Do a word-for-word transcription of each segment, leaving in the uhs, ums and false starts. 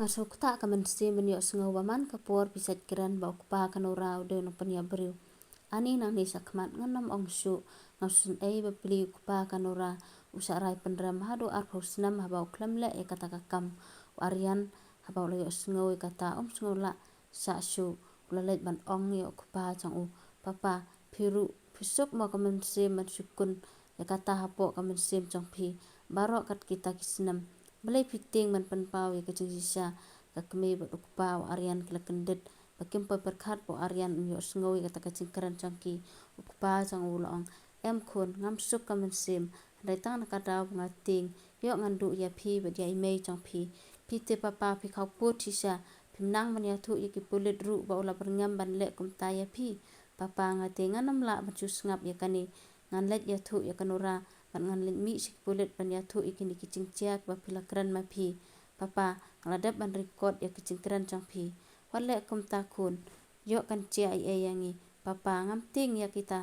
Nga sngewthuh ka mynsiem ban ïohsngew ba man ka por phi sait kren ba u kpa ka Nora u dei u nongpynïap briew. Ani nangne shakhmat ngan ym ong shuh, nga sngewsynei ba phi u kpa ka Nora u shah rai pynrem haduh arphew snem haba u khlem leh ïa kata ka kam. U Aryan haba u la ïohsngew ïa kata um sngew lah shuh, u la leit ban ong ïa u kpa jong u, Papa, phi ruh phi suk mo ka mynsiem ban shu khun ïa kata hapoh ka mynsiem jong phi baroh kat kita ki snem. Balei phi tieng ban pynpaw ïa ka jingshisha? Ka kmie bad u kpa u Aryan ki la kyndit ba kim poi pyrkhat ba u Aryan un ïohsngew ïa kata ka jingkren jong ki. U kpa jong u la ong, Em khun, ngam suk ka mynsiem, hynrei tang na ka daw ba nga tieng, ïoh ngan duh ïa phi bad ïa i mei jong phi. Phi tip Papa, phi khawpud shisha, phim nang ban ïathuh ïa ki pulit ruh ba u la byrngem ban leh kumta ïa phi. Papa, nga te ngan ym lah ban shu sngap ïa kane. Ngan leit ïathuh ïa ka Nora bad ngan leit mih sha ki pulit ban ïathuh ïa kine ki jingjia kiba phi la kren ma phi. Papa, nga la dep ban record ïa ki jingkren jong phi. Wat leh kumta khun, ïoh kan jia ei ei ïa ngi. Papa, ngam tieng ïa kita.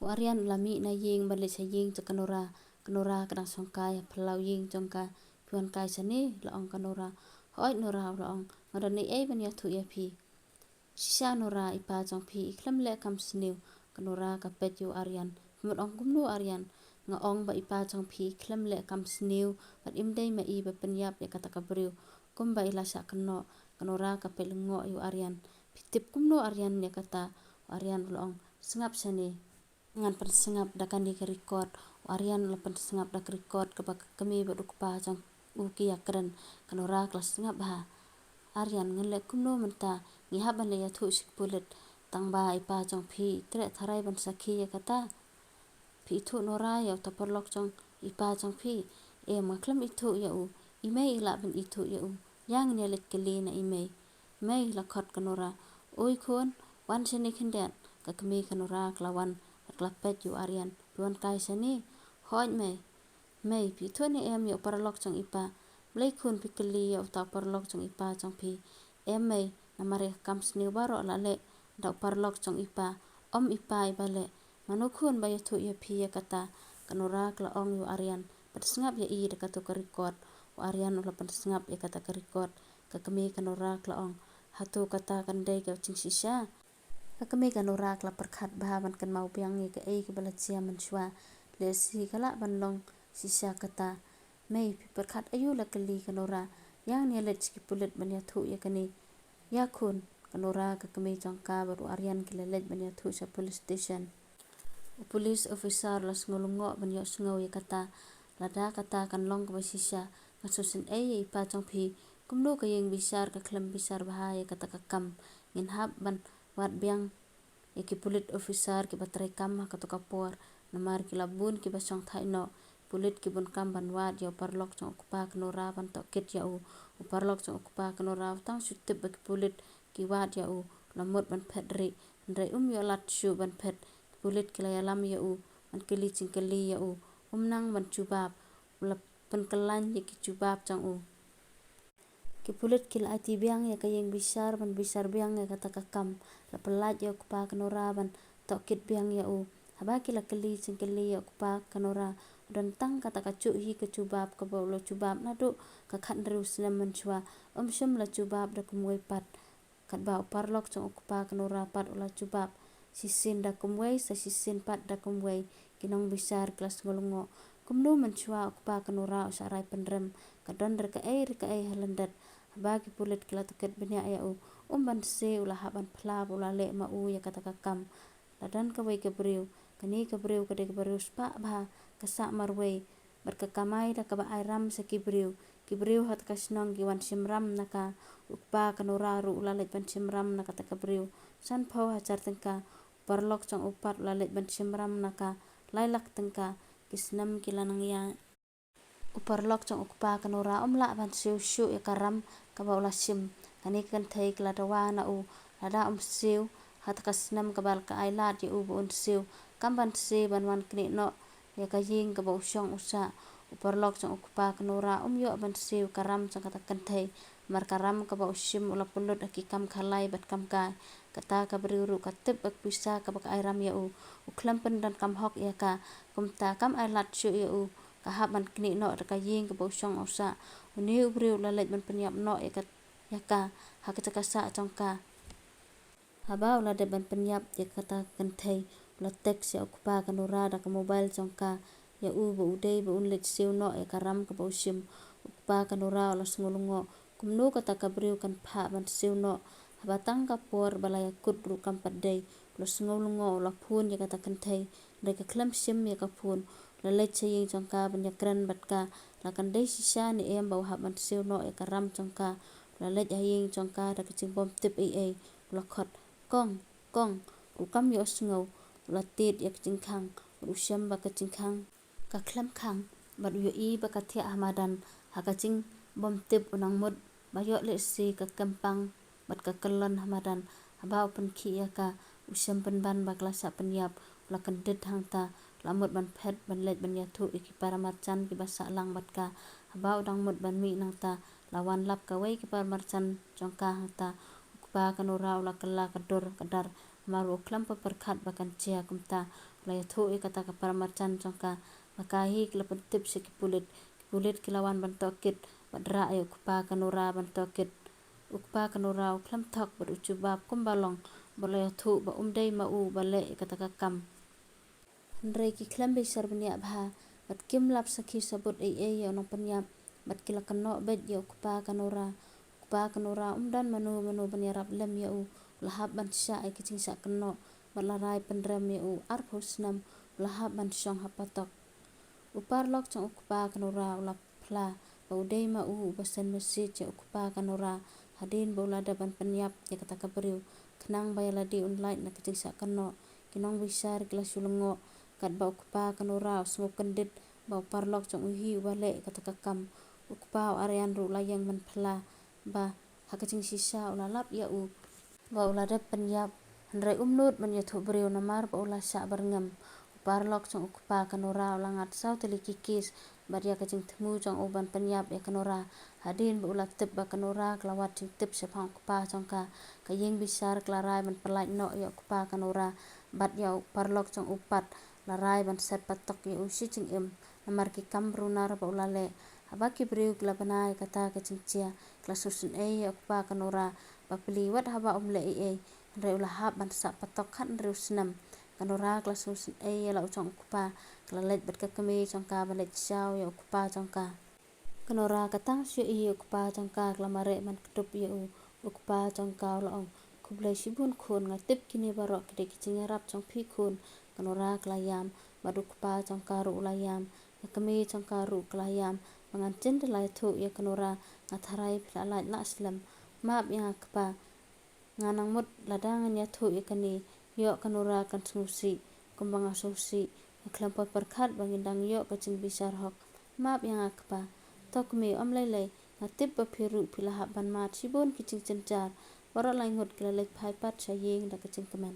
U Aryan u la mih na ïing ban leit sha ïing jong ka Nora. Ka Nora ka dang shongkai ha phyllaw ïing jong ka. Phi wan kai shane? La ong ka Nora. Hooid Nora, u la ong, nga don ei ei ban ïathuh ïa phi. Shisha Nora, i pa jong phi i khlem leh kam sniew. Ka Nora ka peit ïa u Aryan. Phi mut ong kumno Aryan? Nga ong ba i pa jong phi i khlem leh kam sniew bad im dei ma i ba pynïap ïa kata ka briew kumba i la shah kynnoh. Ka Nora ka peit lyngngoh ïa u Aryan. Phi tip kumno Aryan ïa kata? U Aryan u la ong, sngap shane. Ngan pynsngap da kane ka record. U Aryan u la pynsngap da ka record kaba ka kmie bad u kpa jong u ki ïakren. Ka Nora ka la sngap bha. Aryan, ngan leh kumno mynta? Ngi hap ban leit ïathuh sha ki pulit. Tang ba i pa jong phi i treh tharai ban sakhi ïa kata. Phi ithuh Nora ïa uta u paralok jong i pa jong phi? Em, nga khlem ithuh ïa u. I mei i lah ban ithuh ïa u. Ïa ngin ïa leit kylli na i mei. Mei, la khot ka Nora. Oi khun, wan shane khyndiat. Ka kmie ka Nora ka la wan bad ka la peit ïa u Aryan. Phi wan kai shane? Hooid mei. Mei, phi ithuh ne em ïa u paralok jong i pa? Balei khun phi kylli ïa uta u paralok jong i pa jong phi? Em mei, namar ïa ka kam sniew baroh la leh da u paralok jong i pa. Ym i pa i ba leh. Mano khun ba ïathuh ïa phi ïa kata? Ka Nora ka la ong ïa u Aryan, pynsngap ïa i da kato ka record. U Aryan u la pynsngap ïa kata ka record. Ka kmie ka Nora ka la ong, hato kata kan dei ka jingshisha? Ka kmie ka Nora ka la pyrkhat bha ban kynmaw biang ïa kaei kaba la jia mynshuwa. Lehse ka lah ban long shisha kata. Mei, phi pyrkhat aïu? La kylli ka Nora. Ïa ngin ïa leit sha ki pulit ban ïathuh ïa kane. Ïa khun. Ka Nora, ka kmie jong ka bad u Aryan ki la leit ban ïathuh sha police station. U police officer u la sngew lyngngoh ban ïohsngew ïa kata. Lada kata kan long kaba shisha, ngan sngewsynei ïa i pa jong phi. Kumno ka ïing bishar ka khlem bishar bha ïa kata ka kam? Ngin hap ban wad biang ïa ki pulit officer kiba trei kam ha kato ka por, namar ki la bun kiba shongthait noh. Pulit ki bun kam ban wad ïa u paralok jong u kpa ka Nora ban tohkit ïa u. U paralok jong u kpa ka Nora u tang shu tip ba ki pulit ki wad ïa u, u la mut ban phet rieh, hynrei um ïoh lad shuh ban phet. Ki pulit ki la ïalam ïa u ban kylli jingkylli ïa u. Um nang ban jubab, u la pynkyllaiñ ïa ki jubab jong u. Ki pulit ki la aiti biang ïa ka ïing bishar ban bishar biang ïa kata ka kam. La pyllait ïa u kpa ka Nora ban tohkit biang ïa u. Haba ki la kylli jingkylli ïa u kpa ka Nora, u don tang kata ka juh hi ka jubab kaba u la jubab naduh ka khathynriew snem mynshuwa. Um shym la jubab da kumwei pat. Katba u paralok jong u kpa ka Nora pat u la jubab shisien da kumwei, sa shisien pat da kumwei. Ki nongbishar ki la sngew lyngngoh. Kumno mynshuwa u kpa ka Nora u shah rai pynrem? Ka don re kaei re kaei ha lyndet. Haba ki pulit ki la tohkit bniah ïa u, um banse u la hap ban phla ba u la leh ma u ïa kata ka kam. La don kawei ka briew. Kane ka briew ka dei ka briew spah bha, ka sah marwei bad ka kamai da kaba ai ram sha ki briew. Ki briew ha kata ka shnong ki wan shim ram na ka. U kpa ka Nora ruh u la leit ban shim ram na kata ka briew. Sanphew hajar tyngka. U paralok jong u pat u la leit ban shim ram na ka. Lai lak tyngka. Ki snem ki la nang ïaid. U paralok jong u kpa ka Nora um lah ban siew shuh ïa ka ram kaba u la shim. Kane ka kynthei ka la dawa na u, lada um siew ha kata ka snem kaba la ka ai lad ïa u ba un siew, kam banse ban wan knieh noh ïa ka ïing kaba u shong u sah. U paralok jong u kpa ka Nora um ïoh ban siew ka ram jong kata ka kynthei, namar ka ram kaba u shim u la pynlut ha ki kam khalai bad kam kai. Kata ka briew ruh ka tip ba ka pisa kaba ka ai ram ïa u, u khlem pyndonkam hok ïa ka. Kumta kam ai lad shuh ïa u. ka hap ban knieh noh da ka ïing kaba u shong u sah. Une u briew u la leit ban pynïap noh ïa ka, ïa ka ha kata ka sah jong ka. Haba u la dep ban pynïap ïa kata ka kynthei, u la text ïa u kpa ka Nora da ka mobile jong ka, ïa u ba u dei ba un leit siew noh ïa ka ram kaba u shim. U kpa ka Nora u la sngew lyngngoh, kumno kata ka briew kan phah ban siew noh, haba tang ka por ba la ïakut ruh kam pat dei. U la sngew lyngngoh, u la phone ïa kata ka kynthei, hynrei ka khlem shim ïa ka phone. U la leit sha ïing jong ka ban ïakren bad ka, la kan dei shisha ne em ba u hap ban siew noh ïa ka ram jong ka. U la leit ha ïing jong ka da ka jingbym tip ei ei, u la khot, "Kong, Kong," ruh kam ïohsngew. U la tied ïa ka jingkhang, bad u shem ba ka jingkhang ka khlem khang, bad u ïohi ba ka thiah ha madan. Ha ka jingbym tip u nang mut ba ïoh lehse ka kempang bad ka kyllon ha madan. Haba u pynkhih ïa ka, u shem pynban ba ka la shah pynïap. U la kyndit hangta, u la mut ban phet ban leit ban ïathuh ïa ki paramarjan kiba sah lang bad ka. Haba u dang mut ban mih nangta, la wan lap kawei ka paramarjan jong ka hangta. U kpa ka Nora u la kylla ka dur ka dar, namar u khlem pyrkhat ba kan jia kumta. U la ïathuh ïa kata ka paramarjan jong ka ba ka hi ki la pyntip sha ki pulit. Ki pulit ki la wan ban tohkit bad rah ïa u kpa ka Nora ban tohkit. U kpa ka Nora u khlem thok bad u jubab kumba long, bad u la ïathuh ba um dei ma u ba leh ïa kata ka kam. Hynrei ki khlem bishar bniah bha, bad kim lap sakhi sabut ei ei ïa u nongpynïap, bad ki la kynnoh beit ïa u kpa ka Nora. U kpa ka Nora um don mano mano ban ïarap lem ïa u, u la hap ban shah ïa ki jingshah kynnoh, bad la rai pynrem ïa u arphew snem, u la hap ban shong ha patok. U paralok jong u kpa ka Nora u la phla ba u dei ma u uba send message ïa u kpa ka Nora, hadien ba u la dep ban pynïap ïa kata ka briew, khnang ba ïa lade un lait na ka jingshah kynnoh. Ki nongbishar ki la shu lyngngoh, katba u kpa ka Nora u sngew kyndit ba u paralok jong u hi uba leh ïa kata ka kam. U kpa u Aryan ruh u la ïeng ban phla ba ha ka jingshisha u la lap ïa u ba u la dep pynïap, hynrei um nud ban ïathuh briew namar ba u la shah byrngem. U paralok jong u kpa ka Nora u la ngat saw tylli ki case bad ïa ka jingthmu jong u ban pynïap ïa ka Nora, hadien ba u la tip ba ka Nora ka la wad jingtip shaphang u kpa jong ka. Ka ïing bishar ka la rai ban pyllait noh ïa u kpa ka Nora bad ïa u paralok jong u pat, la rai ban set patok ïa u shi jingim, namar ki kam runar ba u la leh. Haba ki briew ki la bna ïa kata ka jingjia, ki la sngewsynei ïa u kpa ka Nora, ba pli wat haba um leh ei ei, hynrei u la hap ban sah patok khathynriew snem. Ka Nora ka la sngewsynei ïa la u jong u kpa, ka la leit bad ka kmie jong ka ban leit shaw ïa u kpa jong ka. Ka Nora ka tang shu ïohi ïa u kpa jong ka, ka la mareh ban kdup ïa u. U kpa jong ka u la ong, "Khublei shibun khun, nga tip kine baroh ki dei ki jingïarap jong phi khun." Ka Nora ka la ïam, bad u kpa jong ka ruh u la ïam. Ka kmie jong ka ruh ka la ïam. Ba ngan jin da la ïathuh ïa ka Nora, nga tharai phi la lait la slem. Map ïa nga kpa. Nga nang mut lada ngan ïathuh ïa kane, ïoh ka Nora kan sngewsih kumba nga sngewsih. Nga khlem poi pyrkhat ba ngin dang ïoh ka jingbishar hok. Map ïa nga kpa. To kmie, ym lei lei, nga tip ba phi ruh phi la hap ban mad shibun ki jingjynjar. Baroh lai ngut ki la leit phai pat sha ïing da ka jingkmen.